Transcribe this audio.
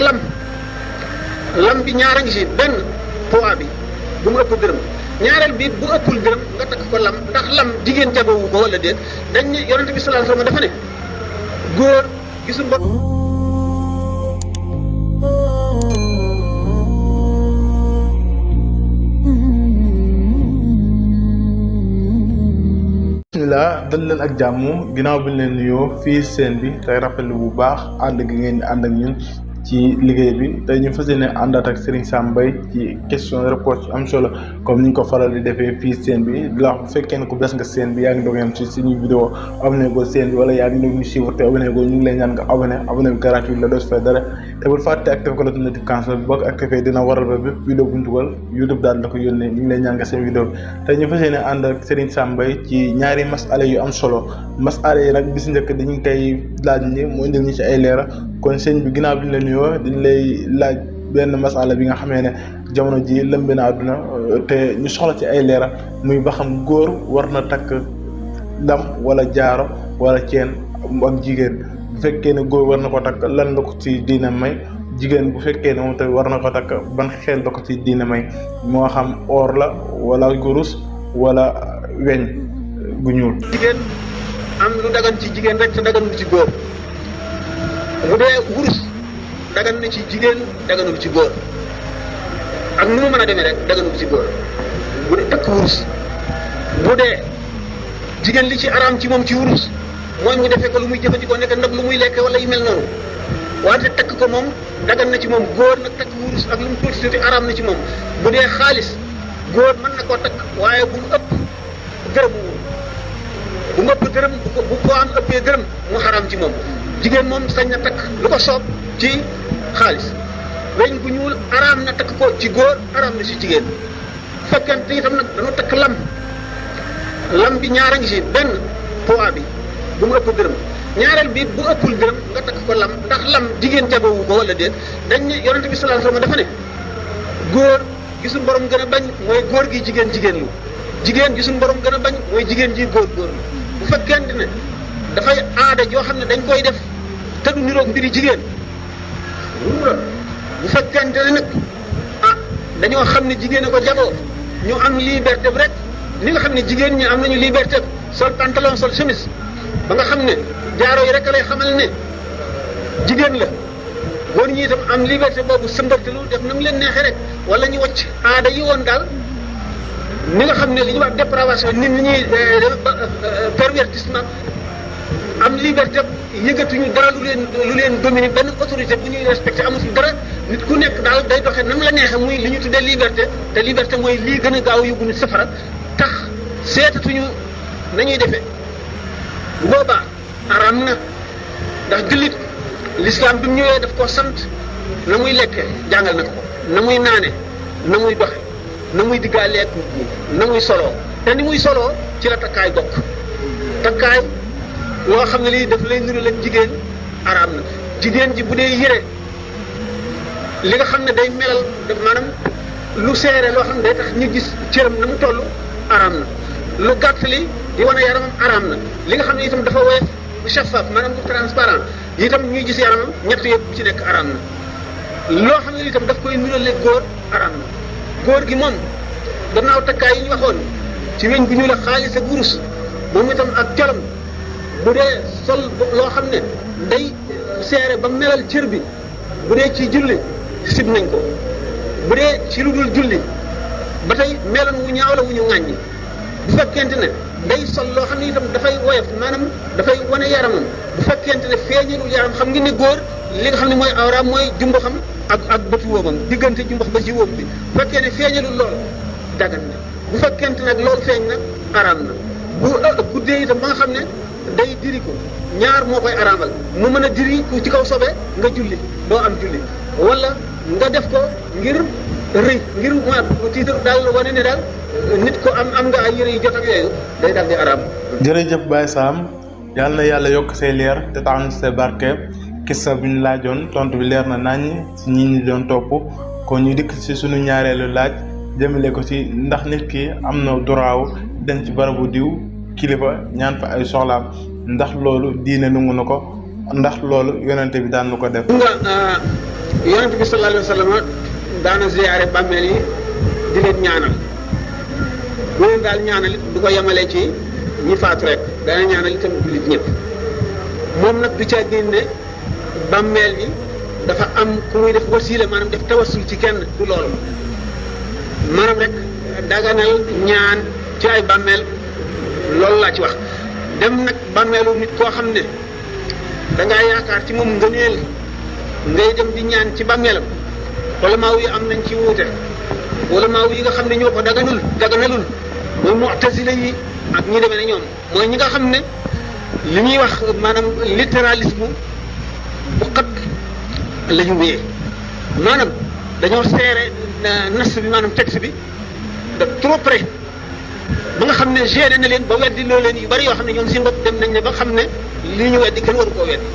lam lam bi ñaara ngi si benn poids bi bu mu ëpp dërëm ñaareel bi bu ëppul dërëm nga takk ko lam ndax lam jigéen jagowu ko wala déet dañ ne yonente bi sallallahu alayhi wasallam dafa ne góor gisul ba bismillah dal leen ak jàmm ginnaaw bi ñu leen nuyoo fii seen bi tey rafetlu bu baax ànd gi ngeen di ànd ak ñun ci liggéey bi tey ñu fas yéene àndaat ak Serigne Sam Mbaye ci question réponse am solo comme ni ñu ko faral di defee fii seen bi di la wax bu fekkee ne ku bees nga seen bi yaa ngi dogeem ci suñu vidéo abonné ko seen bi wala yaa ngi doog ñu suivre te abonné ko ñu ngi lay ñaan nga abonné bi gratuit la doo si fay dara te bul fàtte activé ko la notification bi boo ko activé dina waral ba bépp vidéo bu ñu dugal YouTube daal la ko yónnee ñu ngi lay ñaan nga seen vidéo bi tey ñu fas yéene ànd ak Serigne Sam Mbaye ci ñaari masala yu am solo masala yi nag bis njëkk dañu koy laaj ni mu indil ñu ci ay leera kon sëñ bi ginnaaw bi ñu la nuyoo dañ lay laaj benn masala bi nga xamee ne jamono ji lëmb na àdduna te ñu soxla ci ay leera muy ba xam góor war na takk lam wala jaaro wala ceen ak jigéen bu fekkee ne góor war na ko takk lan la ko ci diina may jigéen bu fekkee ne moom tamit war na ko takk ban xel la ko ci diina may moo xam or la wala gurus wala weñ gu ñuul. jigéen am lu dagan ci jigéen rek te daganul ci góor bu dee wurus dagan na ci jigéen daganul ci góor ak nu mu mën a demee rek daganul ci góor bu dee takk wurus bu dee jigéen li ci araam ci moom ci wurus mooy mu defee ko lu muy jëfandikoo nekk ndab lu muy lekk wala yu mel noonu wante takk ko moom dagan na ci moom góor nag takk wurus ak lu mu tuuti tuuti araam na ci moom bu dee xaalis góor mën na koo takk waaye bu mu ëpp dërëm bu mu ëpp dërëm bu ko am ëppee dërëm mu xaraam ci moom jigéen moom sañ na takk lu ko soob ci xaalis weñ gu ñuul araam na takk ko ci góor araam na ci jigéen fekkente itam nag dañu takk lam bi ñaara ngi si benn poids bi bu mu ëpp dërëm ñaareel bi bu ëppul dërëm nga takk ko lam ndax lam jigéen jagowu ko wala déet dañ ne yonente bi sallallahu alayhi wasallam dafa ne góor gi suñu borom gën a bañ mooy góor gi jigéen lu jigéen gi suñu borom gën a bañ mooy jigéen ji góor lu bu fekkente ne dafay aada joo xam ne dañ koy def te du niroog mbiri jigéen bu fekkente ne nag dañoo xam ne jigéen a ko jagoo ñu am liberté bi rek ni nga xam ne jigéen ñi am nañu liberté sol pantalon sol chemise ba nga xam ne jaaro yi rek lay xamal ne jigéen la góor ñi itam am liberté boobu sëmbartalu def na mu leen neexee rek wala ñu wacc aada yi woon daal ni nga xam ne li ñuy wax dépravation nit ñi pervertissement am liberté yëgatuñu dara lu leen dominer benn autorité bu ñuy respecté amul dara nit ku nekk daal day doxee nam la neexee muy li ñu tuddee liberté te liberté mooy lii gën a gaaw yóbbu nit safara tax seetatuñu nañuy defee boobaa araam na ndax jullit l'islam bi mu ñëwee daf koo sant na muy lekkee jàngal na ko na muy naane na muy doxe na muy diggaaleeg nit ñi na muy soloo te ni muy soloo ci la takkaay bokk takkaay loo xam ne lii daf lay niru leen jigéen araam na jigéen ji bu dee yére li nga xam ne day melal maanaam lu seere loo xam ne day tax ñu gis cëram na mu toll araam na lu gàtt li di wane yaramam araam na li nga xam ne itam dafa woyof shafaf maanaam bu transparent itam ñuy gis yaramam ñett yëpp ci nekk araam na loo xam ne li itam daf koy nirale góor araam na góor gi moom gannaaw takkaay yi ñu waxoon ci weñ gu ñu la xaalis ak wurus moom itam ak colam bu dee sol loo xam ne day seere ba melal cër bi bu dee ci julli sib nañ ko bu dee ci lu dul julli ba tey meloon wu ñaaw la wu ñu ŋàññi bu fekkente ne day sol loo xam ne itam dafay woyof maanaam dafay wane yaramam bu fekkente ne feeñalul yaram xam nga ne góor li nga xam ne mooy awraam mooy jumbaxam ak bëtu woomam diggante jumbax ba ci woom bi bu fekkee ne feeñalul loolu dagan na bu fekkente nag loolu feeñ na araam na bu guddee itam ba nga xam ne day diri ko ñaar moo koy araamal mu mën a diri ku ci kaw sobe nga julli doo am julli wala nga def ko ngir rëy ngir ma tiitar daal wane ne daal nit ko am nga ay yére yu jot ak yooyu day daal di araam. jërëjëf Baye Sam yal na yàlla yokk say leer te tax say barke kissa bi ñu laajoon tontu bi leer na naññ si ñi ñi doon topp kon ñu dikk si suñu ñaareelu laaj jëmale ko ci ndax nit ki am na droit dem ci barabu diw kilifa ñaan fa ay soxlaam ndax loolu diine nangu na ko ndax loolu yonente bi daan na ko def. nga yonent bi sallallahu alayhi wa sallam daana ziyaare bàmmeel yi di leen ñaanal bu leen daal ñaanal du ko yemale ci ñi faatu rek dana ñaanal itam jullit ñëpp moom nag du caa génne bàmmeel bi dafa am ku muy def wasiila maanaam def tawassul ci kenn du loolu maanaam rek daganal ñaan ci ay bàmmeel loolu laa ci wax dem nag bàmmeelu nit koo xam ne dangaa yaakaar ci moom ngëneel ngay dem di ñaan ci bàmmeelam ulamaaw yi am nañ ci wuute ulamaaw yi nga xam ne ñoo ko daganalul mooy mu'tazila yi ak ñi demee ne ñoom mooy ñi nga xam ne li ñuy wax maanaam littéralisme bu xat la ñu wéyee maanaam dañoo seere nas bi maanaam texte bi de trop près ba nga xam ne gêné na leen ba weddi loo leen yu bari yoo xam ne ñoom seen bopp dem nañ ne ba xam ne lii ñu weddi kenn waru koo weddi